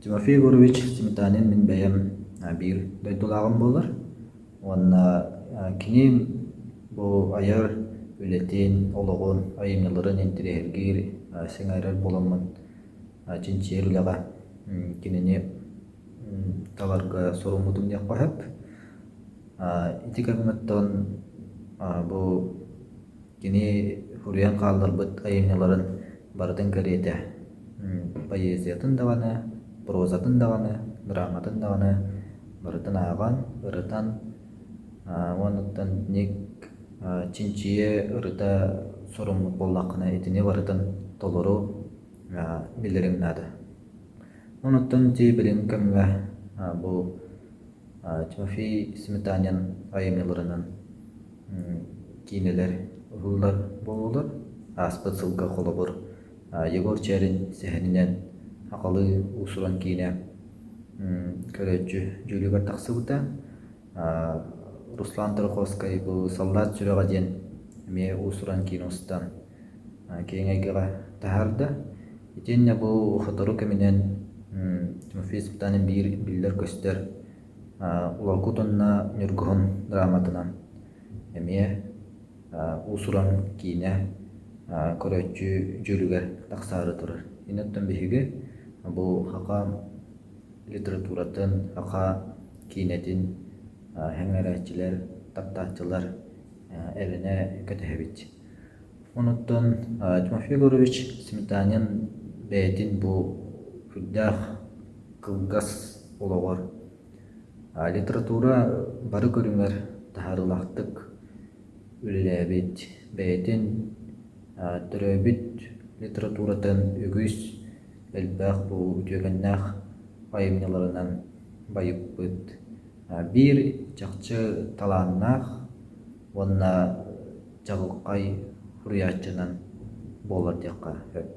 Тимофей Егорович Сметанин мин бэйэм биир дойдулааҕым буолар уонна кини бу айар үлэтин, олоҕун, айымньыларын интэриэһиргиир, сэҥээрэр буоламмын чинчийэр үлэҕэ кинини таларга соруммутум диэххэ сөп. Ити кэмҥэ бу Кини суруйан хаалларбыт айымньыларын барытын кэриэтэ поэзиятын даҕаны, прозатын даҕаны, драматын даҕаны барытын ааҕан, ырытан уонуттан ник чинчийэ ырыта суруммут буоллаххына итини барытын толору билэриҥ наада. Онуттан ити билиҥҥи кэмҥэ бу Тимофей Сметанин айымньыларынан киинэлэр уһуллар буоллулар. Ааспыт сылга холобур Егор Чээрин сэһэнинэн сахалыы уус-уран киинэ көрөөччү дьүүлүгэр тахсыбыта. Руслан Тарковскай бу «Саллаат сүрэҕэ» диэн эмиэ уус-уран киинэ устан киэҥ эйгэҕэ таһаарда. Итиэннэ бу сотору кэминэн Тимофей Сметанин биир биллэр-көстөр Уларгут уонна Ньургуһун драматынан эмиэ уус-уран киинэ көрөөччү дьүүлүгэр тахсаары турар. Инньэттэн биһиги бу саха литературатын, саха киинэтин сэҥээрээччилэр, таптааччылар эрэнэ кэтэһэбит. Онуттан Тимофей Егорович Сметанин бэйэтин бу сүрдээх кылгас олоҕор литература бары көрүҥэр таһаарыылаахтык үлэлээбит, бэйэтин төрөөбүт литературатын үгүс элбэх бу үтүөкэннээх айымньыларынан байыппыт биир чахчы талааннаах уонна чаҕылхай суруйааччынан буолар диэххэ сөп.